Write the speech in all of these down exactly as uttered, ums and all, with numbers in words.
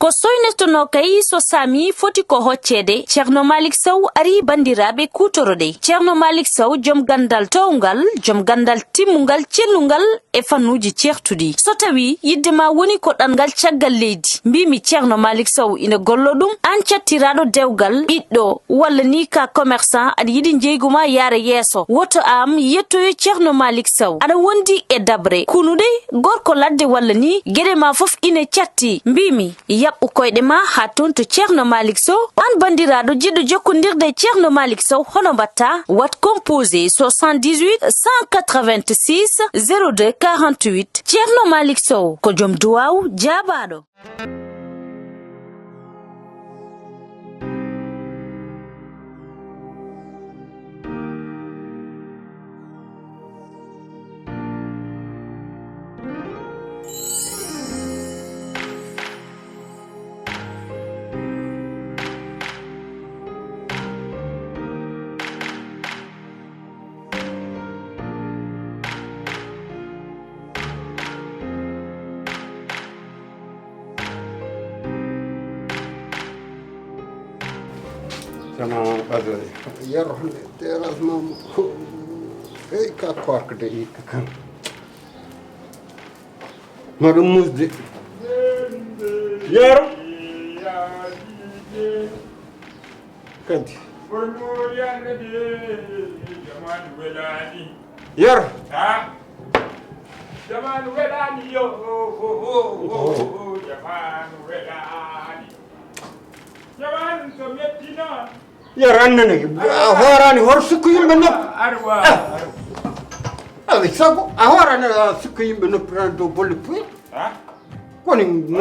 Ko soynetonoo kay so saami foti ko hocceede, Ceerno Maalik Sow arii banndiraaɓe kuutoroɗe. Ceerno Maalik Sow, jom ganndal toowngal, jom ganndal timmungal, cellungal e fannuuji ceertuɗi. So tawii yiɗde ma woni ko ɗanngal caggal leydi, mbiimi Ceerno Maalik Sow ina golloo ɗum, aan cattiraaɗo dewgal, ɓiɗɗo, walla ni ka commerçant, aɗa yiɗi njeygu ma yaara yeeso, woto aan yettoyo Ceerno Maalik Sow. Aɗa wondi e daɓre, kunuɗe, gorko ladde walla ni, geɗe ma fof ina catti. Mbiimi, yaɓɓu koyɗe ma haa toon to Ceerno Maalik Sow. Aan banndiraaɗo jiɗɗo jokkondirde e Ceerno Maalik Sow, hono mbaɗtaa? Waɗ composé soixante-dix-huit cent quatre-vingt-six zéro deux quarante-huit. Ceerno Maalik Sow ko jom duwaaw jaabaaɗo. Sama ɓadori. Yero hande terrasse mamu. Hey, ka korko de hikka kan. Maɗum musde. Yero. Kadi. Yer. Jamanu welani yo. Jamanu welani. Jamanu so metti noon. Yer, annene a hoorani hor sukko yimɓe noppi. Arwa. Awi sago a hoorani a sukko yimɓe noppi tan dow bolle puy. Koni ma.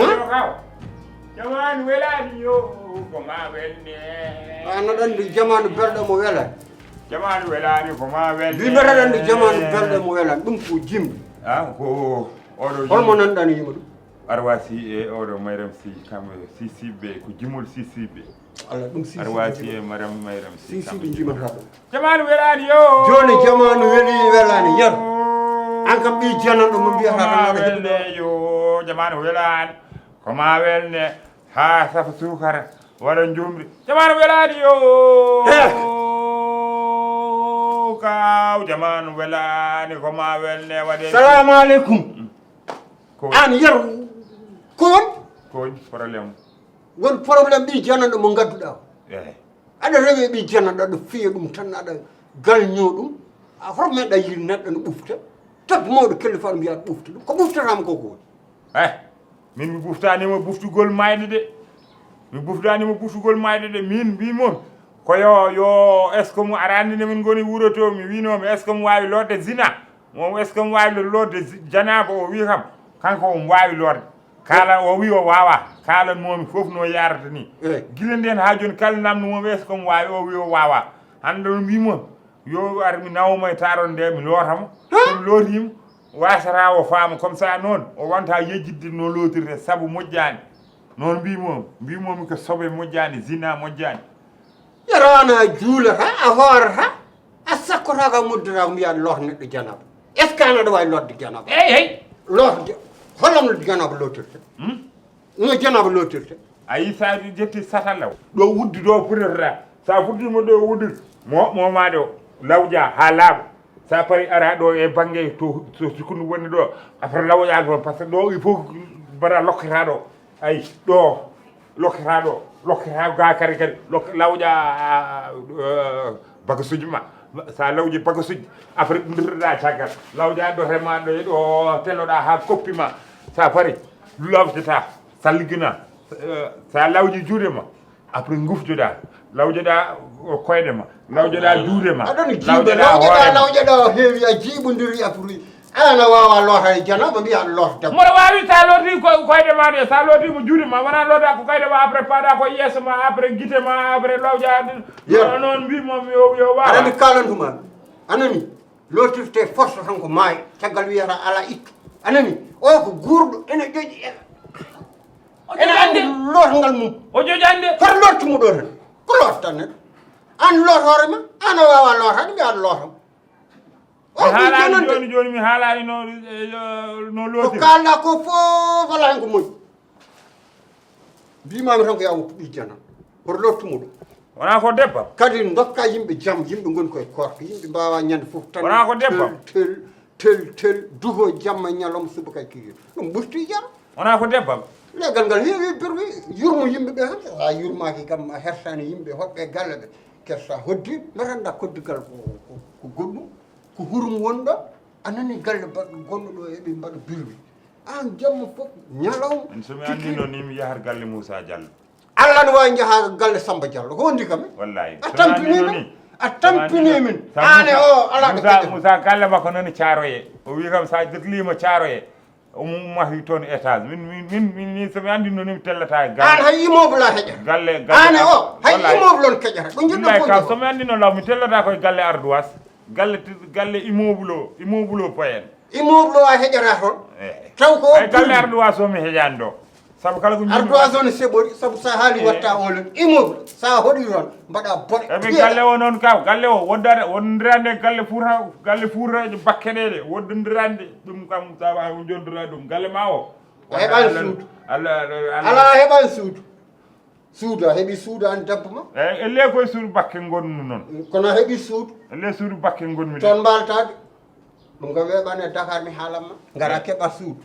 Jamanu welani yo. Ko ma wenne. Ana ɗan ndu jamanu belɗo mo welani. Jamanu welani ko ma wenne. Mbiɗo ɗan ndu jamanu belɗo mo welani ɗum ko jimɗi. Ko oɗo holmo nanɗani yima ɗum? Arwasi e oɗo Mayram Si, kam Sisiɓe, ko jimol Sisiɓe. Allah ɗum Sisiɓe. Arwasi e Maram Mayram Si, Sisiɓe jimata ɗum. Jamanu welani yo. Joni jamanu weli welani yer. An kam ɓi jananɗo mo mbiyata tan aɗa heɗuɗo. Yo jamanu welani. Ko ma welne ha safa sukara waɗa jumri. Jamanu welani yo. Kaw jamanu welani ko ma welne waɗe. Salamu aleykum. Ko an yer. Ko won? Ko woni problème? Won problème ɓi jananɗo mo gadduɗa. Aɗa rewe ɓi jananɗo aɗa fiya ɗum tan aɗa galño ɗum. A hormeɗa yir neɗɗo no ɓufta. Tabbi mawɗo kellifaɗo mbiya ɓufta ɗum ko ɓuftatama ko ko woni. Eh, min mi ɓuftanima ɓuftugol mayde de. Mi ɓuftanima ɓuftugol mayde de, min mbimon ko yo yo est ce que mo arande nde min goni wuuro to mi winomi est ce que mo wawi lorde zina? Mo est ce que mo wawi lorde janaba? O wi kam kanko omo wawi lorde. Kala o wi o wawa. Kalanmomi foof no yarata ni. Gila nden ha joni kala namnumomi est ce que omo wawi? O wi o wawa. Hande no mbimon yo ar mi nawma e taron nde mi lootamo. Somi lootimo wasata o faama comme ça noon o wonta yejjidde no lootirte saabu moƴƴani. Noon mbimomi mbimomi ko soɓe moƴƴani zina moƴƴani. Yarawana a juulata a hoorata a sakkotako a moddotako mbiya aɗa loota neɗɗo janaba. Est ce que an aɗa wawi lotde janaba? Ey ey. Lotde hollamo janaba lottirte? No janaba lottirte? A yi sa jetti satalla o ɗo wuddi ɗo puɗotoɗa sa fuddima ɗo wuddi mo momade o lawƴa ha laaɓa. Sa pari ara ɗo e bangge to so sikundu woni ɗo afata lawƴa toon par ce que ɗo il faut mbaɗa lokkata ɗo. Ay ɗo lokkata ɗo lokkata ga kadi kadi lawƴa bagasuji ma. Sa lawƴi bagasuji après ɗumdirɗa caggal lawƴa ɗo rema ɗo ɗo teloɗa ha koppi ma. Sa pari lawƴata sa liggina sa lawƴi juuɗe ma. Après gufjoɗa lawjoɗa koyɗe ma lawjoɗa juuɗe ma. Aɗani jiiɓe lawjoɗa lawjoɗa heewi a jiiɓodiri a foti. An a wawa loota e janaba mbiya aɗa loota debbo. Mboɗo wawi sa looti koyɗe ma ɗe sa looti mo juuɗe ma wona loota ko koyɗe ma après paɗa ko yeeso ma après guite ma après lawƴa. Noon mbimo mi yo yo wawa. Aɗani kalantuma anani. Lootirte force tan ko maayo caggal wiyata ala ittu. Anani o ko guurɗo ene ƴoƴi ene ene andi lootangal mum. O ƴoƴande koto lorti mo ɗo tan ko lootata neɗɗo. An loot hoore ma an a wawa lootade mbiya aɗa lootam. O mi haalani joni joni mi haalani no no ko lootir kalɗa ko fof ala hen ko moƴƴi. Mbimami tan ko ya woppu ɓijjana. Hoto lottumo ɗum. Wona ko debbo am. Kadi dokka yimɓe jam, yimɓe ngoni koye korka, yimɓe mbawa ñande fof tan. Wona ko debbo am. Tel tel tel duho jamma ñalawma suba kay kiri. Ɗum ɓurti jam. Wona ko debbo am. Leggal ngal heewi berwi yurmo yimɓe ɓe tan. Sa yurmaki kam a hersani yimɓe hoɓɓe galle ɓe. Kadi sa hoddi mbaɗanɗa koddigal ko goɗɗum, ko hurum wonɗo. A nani galle baɗɗo gonɗo ɗo eɓe mbaɗa birwi. An jamma fof ñalawma. Somi anndino ni mi yahat galle Moussa Diallo. Allah no wawi jaha galle Samba Diallo ko wondi kam. Wallahi. A tampini min. A tampini min. Ane o ala ɗo keƴa. Moussa galle makko nani caroye. O wi kam sa jotlima caroye. Omo umma hi toon étage min min min min ni somi anndino ni mi tellata e galle. An hay immeuble a heƴata. Galle galle. Ane o hay immeuble on keƴata. Ko jiɗɗo fof. Kam somi anndino law mi tellata koye galle ardoise. Galle galle immeuble o immeuble o payen. Immeuble o a heƴata toon. Taw ko o ay galle ardoise o mi heƴani ɗo. Sabu kala ko jiɗmi. Ardoise o ne seɓori sabu sa haali watta olon immeuble sa hoɗi toon mbaɗa boɗe. Eɓe galle o noon kaw galle o woddade wondirande galle fuuta galle fuutaji bakkeɗeɗe woddindirande ɗum kam sa wawi jondira ɗum galle ma o. A heɓani suudu. Ala heɓani suudu. Suudu a heɓi suudu an debbo ma? Eyi elle koye suudu bakke gonnu noon. Kono a heɓi suudu? Elle suudu bakke gonmi. Toon mbaltaɓe. Ɗum ko weeɓani e Dakar mi haalamma. Ngara keɓa suudu.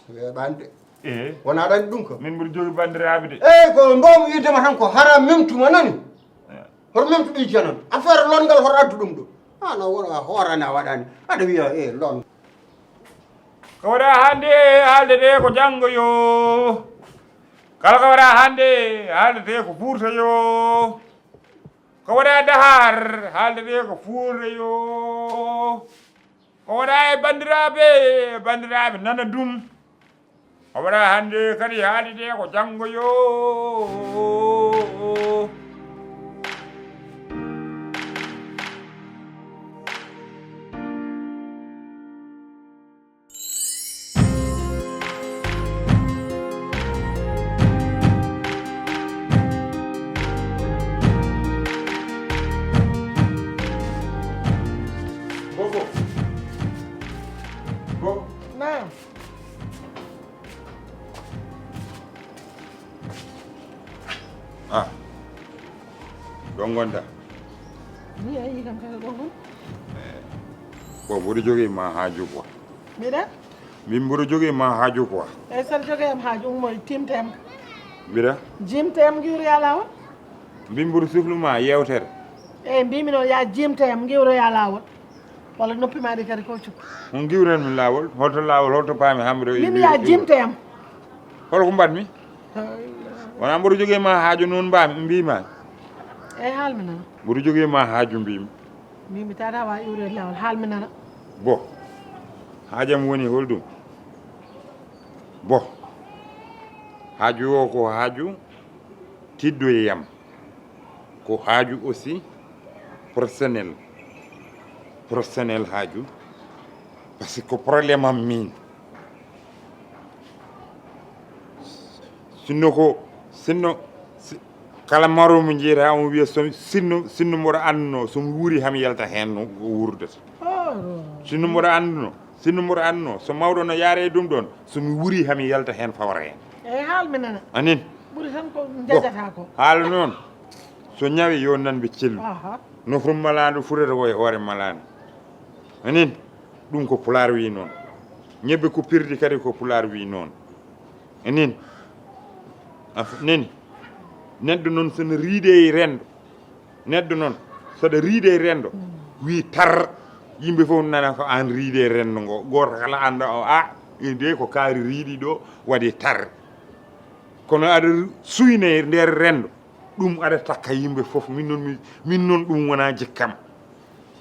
Weeɓani de. Eyi. Wona aɗa anndi ɗum ko? Min mboɗo jogii banndiraaɓe de. Eyi ko mbawmi wiidema tan ko hara memtuma nani. Hoto memtu ɓiy janan. Affaire lonngal hoto addu ɗum ɗo. An a wona a hoorani a waɗani. Aɗa wiya e lon. Ko waɗa hannde haaldete ko janngo yo. Kala ko waɗa hannde haaldete ko fuurta yo. Ko waɗa dahar haaldete ko fuurta yo. Ko waɗa e banndiraaɓe e banndiraaɓe nana ɗum. O waɗa hannde kadi haalide ko janngo yo. Gogo. Gogo. Naam. Ah. Ɗon ngonɗa? Mi a yii kam kala ɗon kon. Bon, mboɗo jogii ma haaju quoi. Mbiɗa? Min mboɗo jogii ma haaju quoi. Eyi, saɗa jogii am haaju, ummoy timtem. Mbiɗa? Jimtem ngiwroya lawol. Min mboɗo siflu ma yewtere. Eyi, mbimi noon ya jimtem ngiwroya lawol. Walla noppi ma ɗi kadi ko cukku. On giwren mi laawol, holto laawol, holto paami hamre o. Min ya jimte am. Hol ko mbaɗmi? Wona mboɗo jogii ma haaju noon mbaami mbima. Eyi haalmi nana. Mboɗo jogii ma haaju mbimi. Mbimi tata wa iwre laawol haalmi nana. Bo. Haajam woni holɗum? Bo. Haaju o ko haaju tiddoyam. Ko haaju aussi personnel. Personnel haaju. Parce que ko problème am min. Sinno ko sinno kala maro mo jeeyta on wiya so sinno sinno mboɗo anduno somi wuuri ham yalta hen no wurdata. Sinno mboɗo anduno sinno mboɗo anduno so mawɗo no yaare e ɗum ɗon somi wuuri ham yalta hen fawra hen. Eyi haalmi nana. Anin. Ɓuri tan ko jajata ko. Haala noon. So ñawi yo nanɓe cellu. Nofru malaandu futata ko e hoore malaandu. Anin. Ɗum ko pulaar wi noon. Ñebbe ko pirdi kadi ko pulaar wi noon. Anin. Nani. Neɗɗo noon so no riide e renndo. Neɗɗo noon saɗa riide e renndo wi tar yimɓe fof nana ko an riide e renndo ngo gooto kala annda o a de ko kaari riiɗi ɗo waɗi tar kono aɗa suyna e nder renndo ɗum aɗa takka yimɓe fof min noon min noon ɗum wona jikkam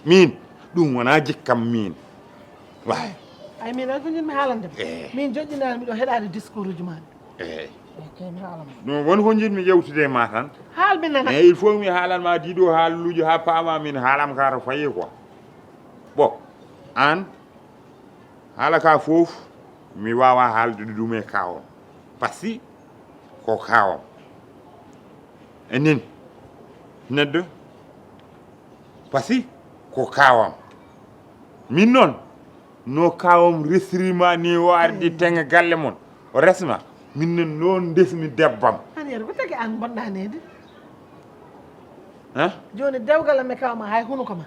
min ɗum wona jikkam min way ay min ay ko jinmi haalande min joƴƴinaani miɗo heɗaade discours uji maɗa eyyi no woni ko jiɗmi yewtude e ma tan haalmi nana eyyi il faut mi haalanma diɗo haaluji ha paama min haalam ka to fayi quoi bon an haala ka foof mi wawa haalde ɗum e kawam par ce que ko kawam enen neɗɗo par ce que ko kawam min noon no kawam resrima ni o ardi tenga galle mon o resma min noon ndesmi debbam Yero, ko tagi aan bonɗaneede? Hah? Jooni dewgal am e kawma hay hunuko ma.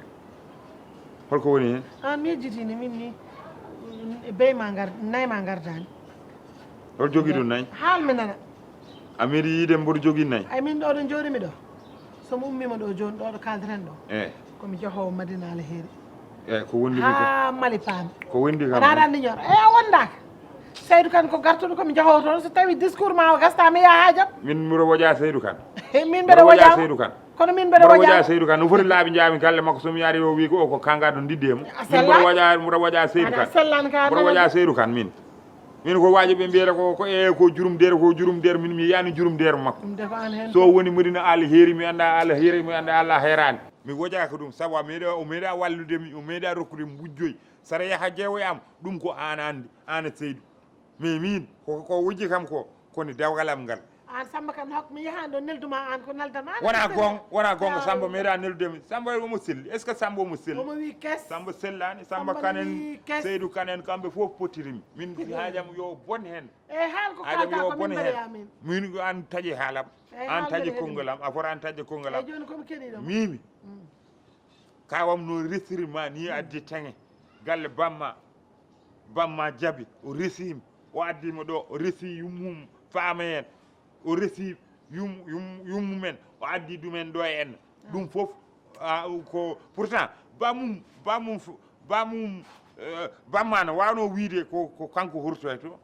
Holko woni heen? Aan mi yejjitiino min ni bey ma ngar nay ma ngardaani. Hol jogii ɗum nay? Haal mi nana. A meeɗi yiide mboɗo jogii nay? Ay min ɗo ɗo jooɗimi ɗo. So mi ummiima ɗo jooni ɗo ɗo kaaldaten ɗo. Eh. Ko mi jahoowo Madina Alheri. Eh, ko wondi mi ko. Haa Mali paami. Ko wondi kam. Wonaa tan ni ñor. Eh, a wondaaka. Seydu Kan ko gartuɗo ko mi jahoowo toon so tawi discours ma o gasta mi yaha haajam. Min mboɗo woja Seydu Kan. Min mbeɗa woja Seydu Kan. Kono min mbeɗa woja Seydu Kan. No foti laabi njaami galle makko so mi ari o wi ko o ko kanga ɗo ndidde mo. Min mboɗo woja mboɗo woja Seydu Kan. Mboɗo woja Seydu Kan min. Min ko waaji ɓe mbiyata ko ko e ko jurum der ko jurum der min mi yani jurum der makko. So woni Madina Alheri mi anda Alheri mi anda Allah herani. Mi wojaka ɗum sabu a meeɗa o meeɗa wallude mi o meeɗa rokkude mi wujjoy sara yaha jeewoy am ɗum ko an andi an e Seydu. Mais min ko ko wujji kam ko koni dewgal am ngal. An Samba Kan hok mi yahan ɗo nelduma an ko naldanma an. Wona gonga wona gonga Samba meeɗa neldude mi Samba omo selli est ce que Samba omo selli? Omo wi kes. Samba sellani Samba Kan en Seydu Kan en kamɓe fof pottirimi min haajam yo bon hen. Eyyi haal ko kalda ko min mbaɗoya min. Min ko an taƴi haalam. An taƴi konngol am a foti an taƴde konngol am. Joni komi keɗiɗo. Mimi. Kawam no resiri ma ni addi taŋe galle bamma. Bamma jabi o resimi o addimo ɗo o resi yummum faama en. O resi yum yum yummumen o addi ɗumen ɗo e enna. Ɗum fof ko pourtant bamum bamum bamum. Bamma no wawno wiide ko ko kanko hurtoyto.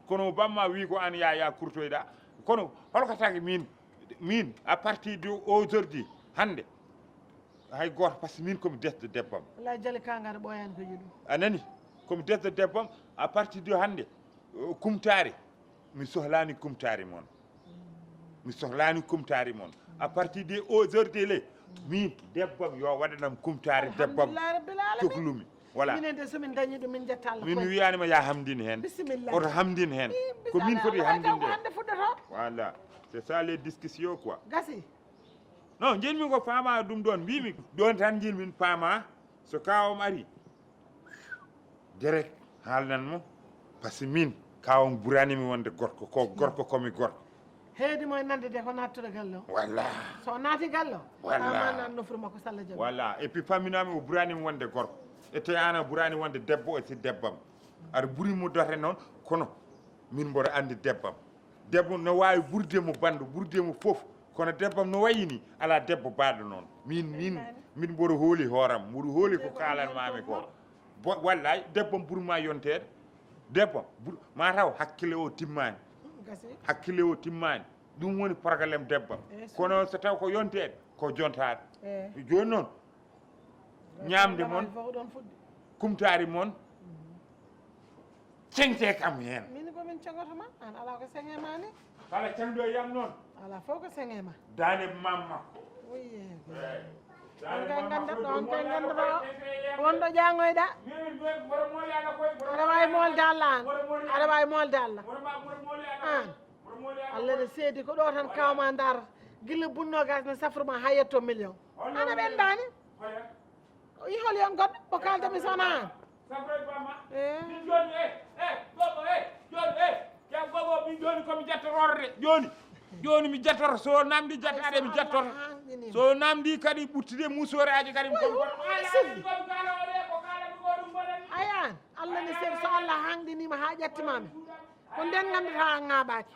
Kono bamma wi ko an yaya kurtoyɗa. Kono holko tagi min min à partir de aujourd'hui hande hay goto par ce que min komi desde debbam. Wallay jali ka ngara ɓoyani ko yiɗum. A nani? Komi desde debbam à partir de hande kumtari. Mi sohlani kumtari mon. Mi sohlani kumtari mon à partir de aujourd'hui le min debbam yo waɗanam kumtari debbam. Coklumi. Voilà. Minen de somin dañi ɗum min jetta Allah. Min wiyanima ya hamdin hen. Bisimilla. Oto hamdin hen. Ko min foti hamdinde. Hande fuɗɗoto. Voilà. C'est ça les discussions quoi. Gasi. Non jinmi ko faama ɗum ɗon mbimi ɗon tan jinmin paama. So kawam ari direct haalnan mo. Par ce que min kawam ɓuranimi wonde gorko ko gorko komi gorko. Heedi mo e nande de ko nattude galle o. Walla. So naati galle o. Walla. Ama nan nofru makko salla jabi. Walla et puis paminami o ɓuranimi wonde gorko. Ete an a ɓurani wonde debbo e si debbam. Aɗa ɓurimo dote noon kono min mboɗo andi debbam. Debbo no wawi ɓurde mo banndo ɓurde mo fof. Kono debbam no wayi ni ala debbo baɗo noon. Min min min mboɗo hooli hooram mboɗo hooli ko kalanmami ko. Wallay debbam ɓurma yonteede. Debbam mataw hakkille o timmani. Hakkille o timmani. Ɗum woni probléme debbam. Kono so taw ko yonteede ko jontaade. Joni noon ñamde mon kumtari mon. Ceŋte kam heen. Min ko min ceŋoto ma an ala ko seŋe ma ni. Kala ceŋɗo e yam noon. Ala fof ko seŋe ma. Daande mam makko. Oye. On koye gandata ɗo on koye gandata o wonɗo ƴaŋoyɗa. Aɗa wawi molde Allah an aɗa wawi molde Allah. An Allah ne seedi ko ɗo tan kawma darata gila bunno gas ne safruma ha yetto million. Ana ɓendani. I holi on goɗɗo ko kaldami sona an. Sabra e bamma. Eh. Min joni e e gogo e joni e ya gogo min joni komi jettotorde joni. Joni mi jettoto so namdi jettaɗe mi jettoto. So namdi kadi ɓuttude musoraji kadi mi komi goɗɗo. Ayan Allah ne sel so Allah hanɗinima ha ƴettimami ko nden gandata a ŋaɓaki.